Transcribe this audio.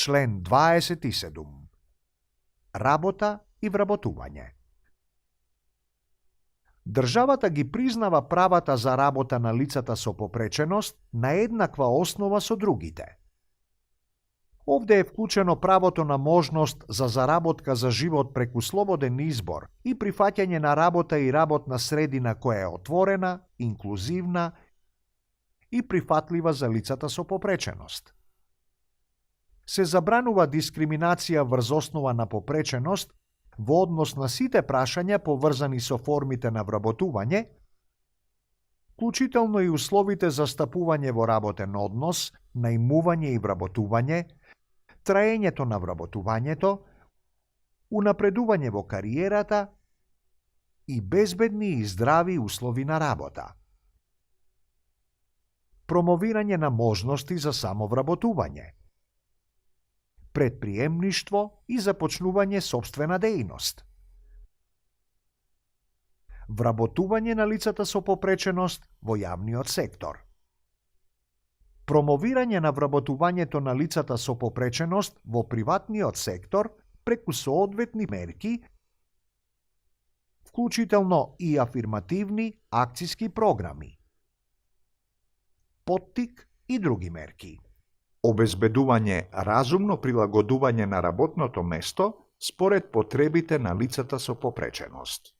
Член 27. Работа и вработување. Државата ги признава правата за работа на лицата со попреченост на еднаква основа со другите. Овде е вклучено правото на можност за заработка за живот преку слободен избор и прифаќање на работа и работна средина која е отворена, инклузивна и прифатлива за лицата со попреченост. Се забранува дискриминација врз основа на попреченост во однос на сите прашања поврзани со формите на вработување, вклучително и условите за стапување во работен однос, најмување и вработување, траењето на вработувањето, унапредување во кариерата и безбедни и здрави услови на работа. Промовирање на можности за самовработување, предприемништво и започнување сопствена дејност, вработување на лицата со попреченост во јавниот сектор, промовирање на вработувањето на лицата со попреченост во приватниот сектор преку соодветни мерки, вклучително и афирмативни акциски програми, поттик и други мерки. Обезбедување разумно прилагодување на работното место според потребите на лицата со попреченост.